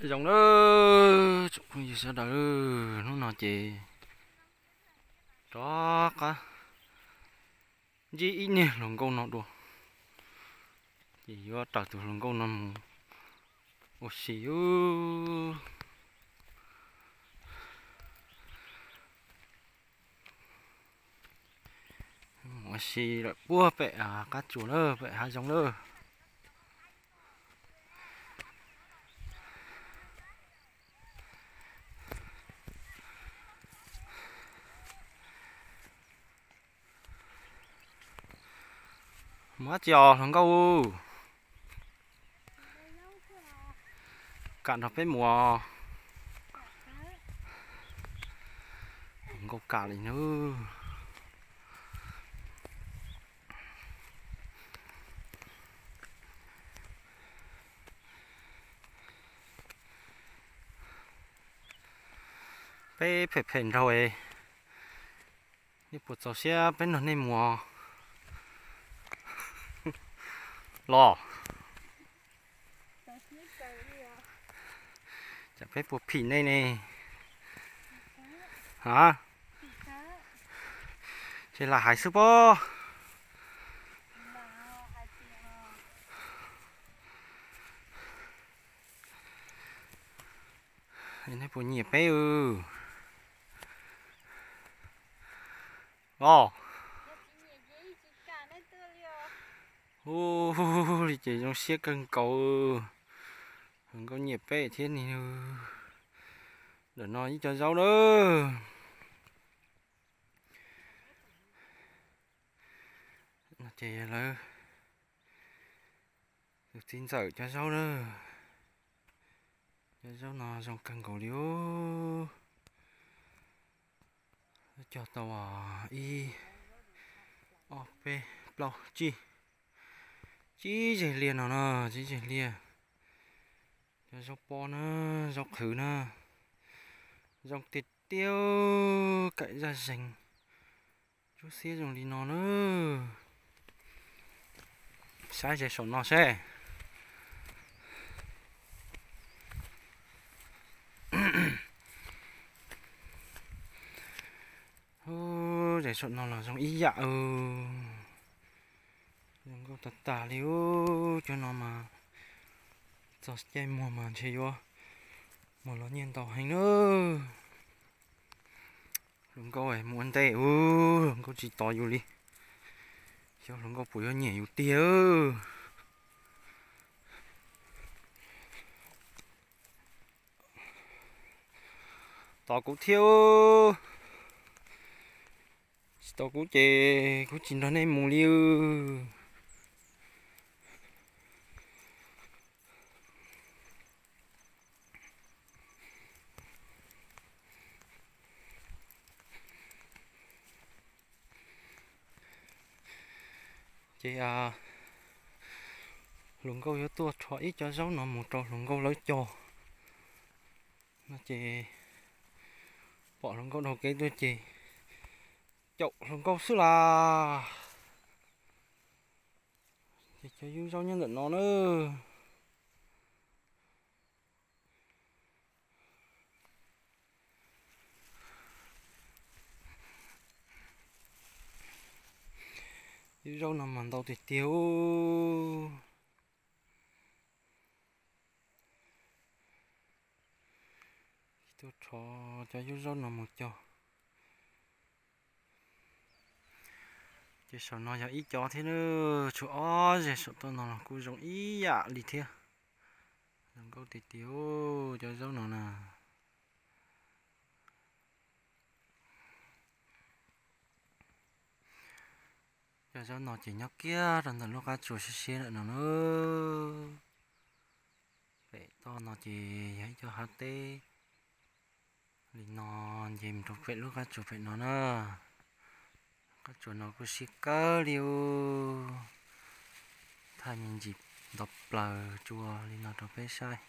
Zoo na, tsoom phooj ywg sawv daws, hnub no ces rov qab ntsib ib niag hluas nkauj no dua, ces yuav raws tus hluas nkauj no mus ua si. Mus ua si lawm puag pem qab tsuas lawm, pem hav zoov lawm. Mus dab tsi os hluas nkauj? Kam nrog peb mus os. Hluas nkauj kam li nawb. Peb phem phem nraug es, nej puas txaus siab peb nrog nej mus los? Cas peb puas phim nej ne? Ha, ces lam hais xwb pob. Nej puas nyiam peb os? Ua li ces zoo siab kawg nkaus, hluas nkauj nyiam peb thiab ni. Ntawm no ib co zaub lawm. Ces lawv tus txiv ntxawm cov zaub na, cov zaub no zoo kawg nkaus li os. Cog tau ib, ob, peb, plaub, tsib, tsib zeg liaj no na, tsib zeg liaj. Cov zaub pob na, zaub qhwv na, zoo tiag tiag, kaim zaj zeeg, ntsuab xiab zoo li no na. Saib ze saum no seb. Ze saum no los zoo ib yam. Zoo nkauj tag tag li ub, cov no mas txog caij muag mas ntshe yuav muag los nyiaj ntau heev na. Hluas nkauj mus ua ntej ub, hluas nkauj tsis tos yus li. Xyov hluas nkauj puas yuav nyiam yus tiag. Tos kuv thiab, tsis tos kuv ces kuv tsis nrog nej mus li. Ces hluas nkauj yuav tuaj rho ib co zaub no mus rau hluas nkauj lawv cog no ces pom hluas nkauj dhau kev tuaj ces caum hluas nkauj xwb las. Ces cov yub zaub nyob ntawm no na. Yub zaub no mas ntau tiag tiag. Tuaj rho cov yub zaub no mus cog. Ces saum no yog ib co thiab na, tshuav ob zeg saum toj no los kuj zoo ib yam li thiab. Zoo nkauj tiag tiag cov zaub no na. Cov zaub no ces nyob kiag rau ntawm lub qab tsuas siab siab lawm no na. Pem toj no ces yog ib co hav teb li no, nce mus rau pem lub qab tsuas pem no na. Qab tsuas no kuj siab kawg li ub. Thaij me ntsis nto plaws tsua li no rau peb saib.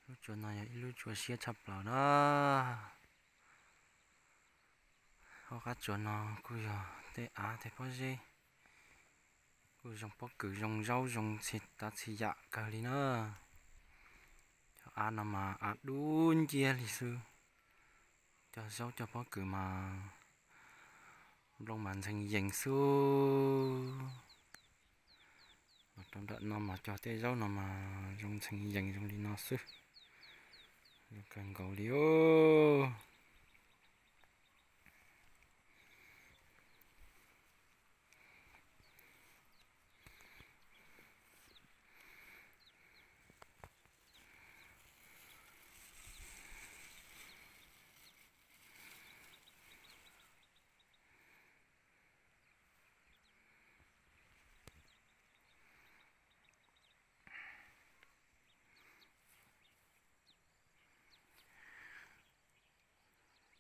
Lub tsua no yog ib lub tsua siab tshaj plaws na. Hauv qab tsuas no kuj yog tej av tej pob zeb, kuj zoo pob kws zoo zaub zoo txhia tav txhia yam kawg li na. Cov Av no mas av dub nciab li xwb. Cog zaub cog pob kws mas nplooj mas ntxhee yees xwb. Rau nram no mas cog tej zaub no mas zoo ntxhee yees zoo li no xwb. Zoo kawg nkaus li os.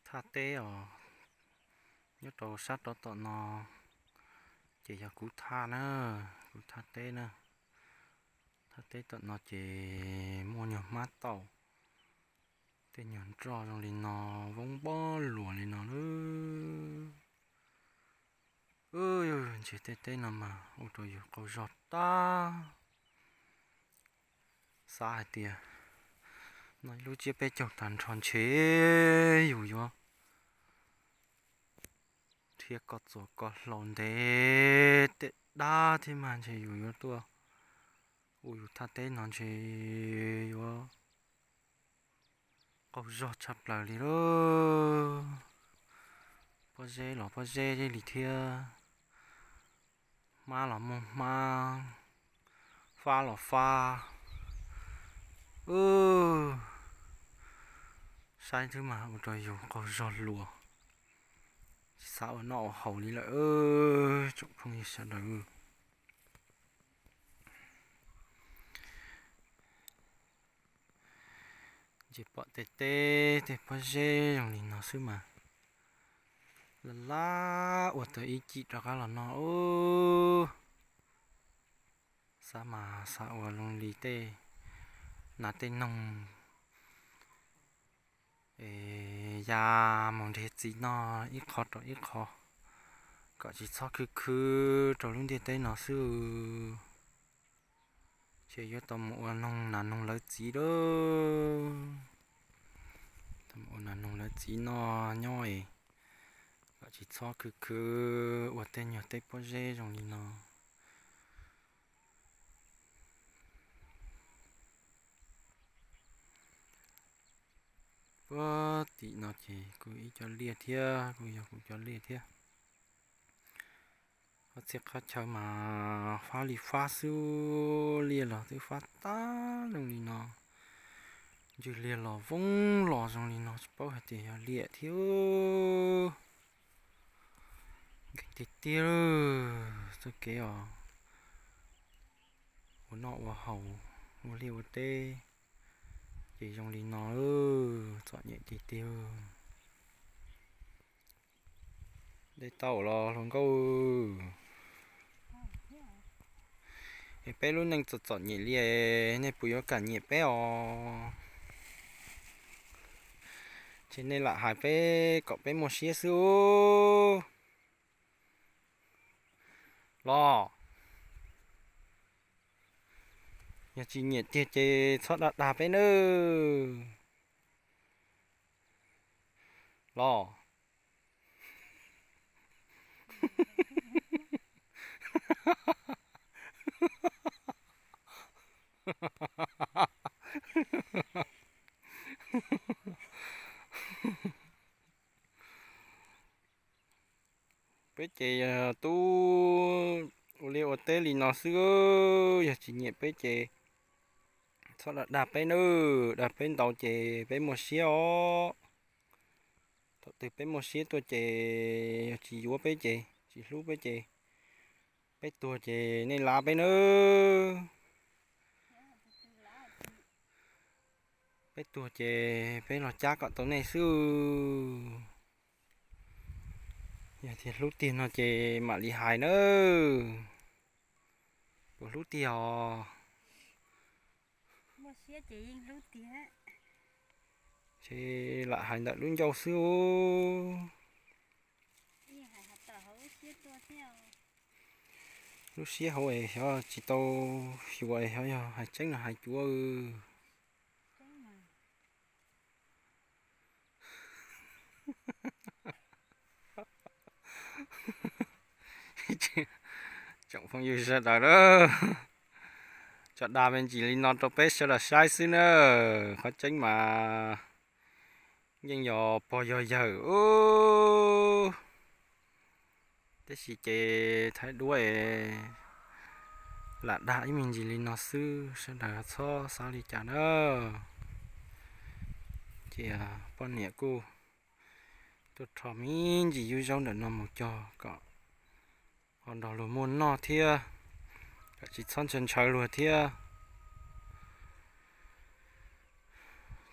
Thaj teb os, nyob rau sab rov tom no ces yog kuv thaj na, kuv thaj teb na. Thaj teb tom no ces muaj nyuag hmab tauj, tej nyuag nroj zoo li no, voob npob luas li no lawm. Ntshe tej teb no mas ua rau yus qaug zog tag. Xav hais tias noj ib lub tsiab peb caug tag nrho ntshe yus yuav nrhiav koj txuas koj hlau ntev tej dab thiab mas ntshe yus yuav tuaj ua yus thaj teb no ntshe yuav qaug zog tshaj plaws li lauj. Pob zeb los pob zeb li thiab, hmab los muaj hmab, fab los fab. Saib xwb mas ua rau yus qaug zog luas, tsis xav ua noj ua haus li lawm tsoom phooj ywg sawv daws. Ntshe pom tej teb tej pob zeb zoo li no xwb mas laj laj ua tau ib cim rov qab los no. Xav mas xav ua zoo li tej nas tej noog es ya mus nrhiav txiv noj ib qho rau ib qho kom tsis txhob khwv khwv rau lub ntiaj teb no xwb. Ces yuav tau mus ua noog nas noog lawv txiv lawm. Tau mus ua nas noog lawv txiv noj nyob es kom tsis txhob khwv khwv ua tej nyuag teb pob zeb zoo li no. Puag tim no ces kuj ib co liaj thiab, kuj yog kuv cov liaj thiab. Qhov txhia qhov chaw mas fab li fab xwb, liaj los twb fab tag zoo li no. Ntswg liaj los voob los zoo li no tsis paub hais tias yog liaj thiab. Nkees tiag tiag txoj kev os, ua noj ua haus, ua liaj ua teb ces zoo li no, txom nyem tiag tiag. Dej tau los hluas nkauj, es peb lub neej txom txom nyem li, nej puas yuav kam nyiam peb os? Ces nej lam hais peb kom peb muaj siab xwb los. Yog tsis nyiam tiag ces txhob dag dag peb nawb los. Peb ces tub ua liaj ua teb li no xwb, yog tsis nyiam peb ces txhob dag dag peb nawb, dag peb ntau ces peb muaj siab os. Thaum twg peb muaj siab tuaj ces yog tsis yuav peb ces tsis hlub peb ces peb tuag ces nej lav peb nawb. Peb tuag ces peb los cab kom tau nej xwb. Yog tias hlub tiag no ces mam li hais nawb. Puas hlub tiag os? Ces lam hais ntawm lub ncauj xwb. Lub siab hauv es xyov tsis tau xyuas es xyov yog hais tseeb los hais cuav. Tsoom phooj ywg sawv daws na, tso dag me ntsis li no rau peb sawv daws saib xwb na. Qhov tseeb mas yeej yog pog yog yawg, tab sis ces thaij duab es lam dag ib me ntsis li no xwb, sawv daws txhob xav li cas na. Ces poj niam kuj tuaj rho me ntsis yub zaub ntawm no mus cog kom ho nrog luag muaj noj thiab, kom tsis txhob ntshaw ntshaw luag thiab.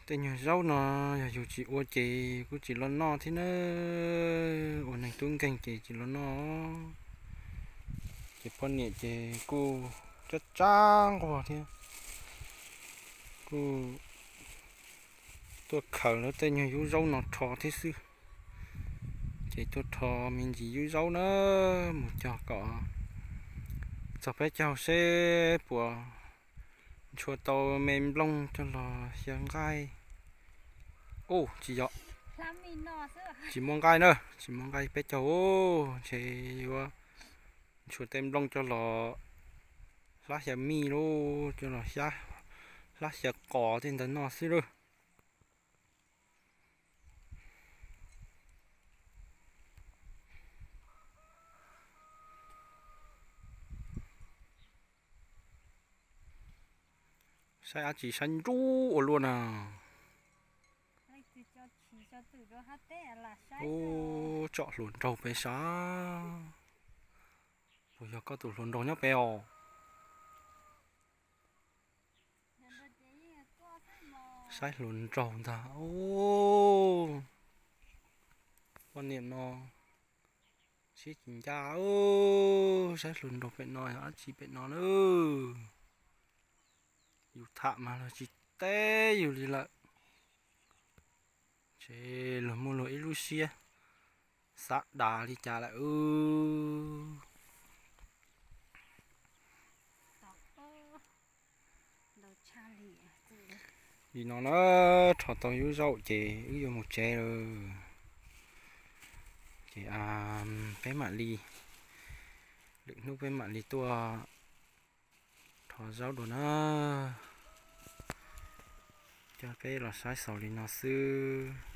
Tej nyuag zaub no yog yus tsis ua ces kuj tsis los noj thiab na, ua neeg tub nkeeg ces tsis los noj. Ces poj niam ces kuj tsab tsab nquag thiab, kuj tuaj khaws lawv tej nyuag yub zaub no rho thiab xwb. Ces tuaj rho me ntsis yub zaub na mus cog kom txog peb caug seb puas ntshua tau me nplooj coj los xyaw nqaij. Ub, tsis yog, tsis muaj nqaij na, tsis muaj nqaij peb caug, ntshe yuav ntshua tej nplooj coj los hlab xyaw mij lauj, coj los hlab xyaw qos tej ntawd noj xwb lauj. Saib dab tsi saib nruj ua luaj na. Ub, tsom hluas nraug pem sav. Puas yog koj tus hluas nraug nyob pem os? Saib hluas nraug ntag. Ub, poj niam no sib tsis ncaj. Saib hluas nraug pem no yog dab tsi pem no na. Yus tham mas luag tsis teb yus li lawm. Ces luag muaj luag ib lub siab xav das li cas lawm. Li no na, rho tau yub zaub ces wb yuav mus tsev lawm. Ces peb mam li, lwm hnub peb mam li tuaj rho zaub dua na. Coj peb los saib xaus li no xwb.